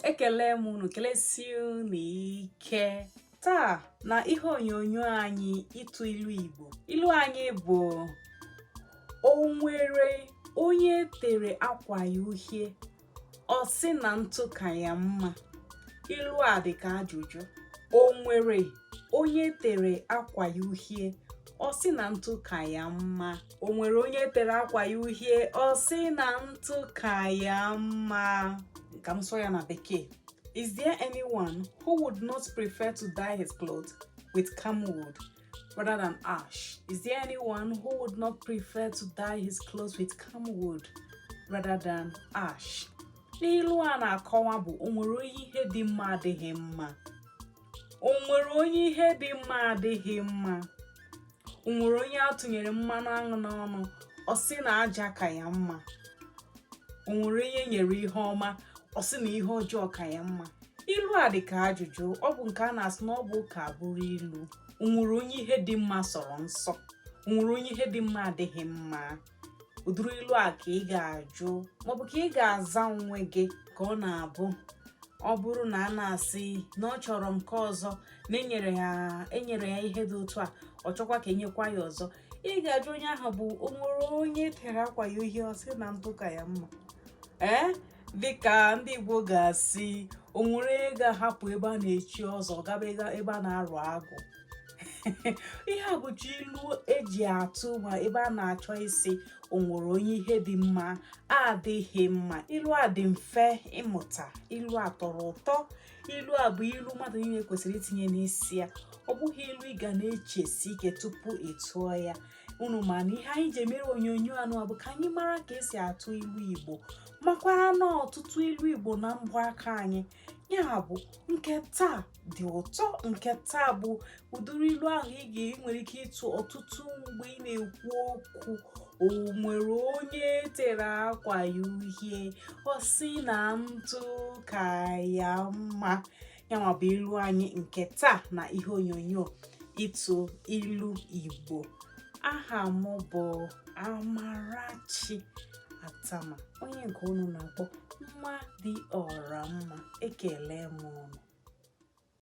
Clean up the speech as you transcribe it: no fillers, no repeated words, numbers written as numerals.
Ekele m unu, kelesie unu ike. Taa na ihe onyonyo anyị ịtụ ilu Igbo, ilu anyị bụ: o nwere onye tere akwa ya uhie, ọ sị na ntụ ka ya mma. Ilu a dị ka ajụjụ. O nwere onye tere akwa ya uhie, ọ sị na ntụ ka ya mma. O nwere onye tere akwa ya uhie, ọ sị na ntụ ka ya mma. Ka m sụọ ya na Bekee: Is there anyone who would not prefer to dye his clothes with camwood rather than ash? Is there anyone who would not prefer to dye his clothes with camwood rather than ash? N'ilu a na-akọwa bụ, o nwere onye ihe dị mma adịghị mma? O nwere onye ihe dị mma adịghị mma? O nwere onye a tụnyere mmanụ aṅụ n'ọnụ, ọ sị na aja ka ya mma? O nwere onye nyere ihe ọma, ọ sị na ihe ọjọọ ka ya mma? Ilu a dị ka ajụjụ. Ọ bụ nke a na-asị na ọ bụ ka bụrụ ilu. O nwere onye ihe dị mma sọrọ nsọ? O nwere onye ihe dị mma adịghị mma? Ụdịrị ilu a ka ị ga-ajụ maọbụ ka ị ga-aza onwe gị, ka ọ na-abụ ọ bụrụ na a na-asị na ọ chọrọ nke ọzọ, na enyere ya ihe dị otu a, ọ chọkwa ka enyekwa ya ọzọ, ị ga-ajụ onye ahụ bụ: o nwere onye tere akwa ya uhie, ọ sị na ntụ ka ya mma? Ee, dịka ndị Igbo ga-asị, o nwere onye ga-ahapụ ebe a na-echi ọzọ gaba ebe a na-arụ agụ? Ihe a bụcha ilu eji atụ ma ebe a na-achọ isi o nwere onye ihe dị mma adịghị mma. Ilu a dị mfe ịmụta. Ilu a tọrọ ụtọ. Ilu a bụ ilu mmadụ niile kwesịrị itinye n'isi ya. Ọ bụghị ilu ị ga na-echesi ike tupu ị tụọ ya. Unu ma na ihe anyị ji emere onyonyo anụ a bụ ka anyị mara ka esi atụ ilu Igbo, makwara na ọtụtụ ilu Igbo na mbụ aka anyị. Ya bụ, nke taa dị ụtọ. Nke taa bụ ụdịrị ilu ahụ ị ga nwere ike ịtụ ọtụtụ mgbe ị na-ekwu okwu. O nwere onye tere akwa ya uhie, ọ sị na ntụ ka ya mma? Ya nwa bụ ilu anyị nke taa na ihe onyonyo ịtụ ilu Igbo. Aha m bụ Amarachi Atama, onye nke unu na-akpọ Nwa Dị Ọra Mma. Ekele m unu.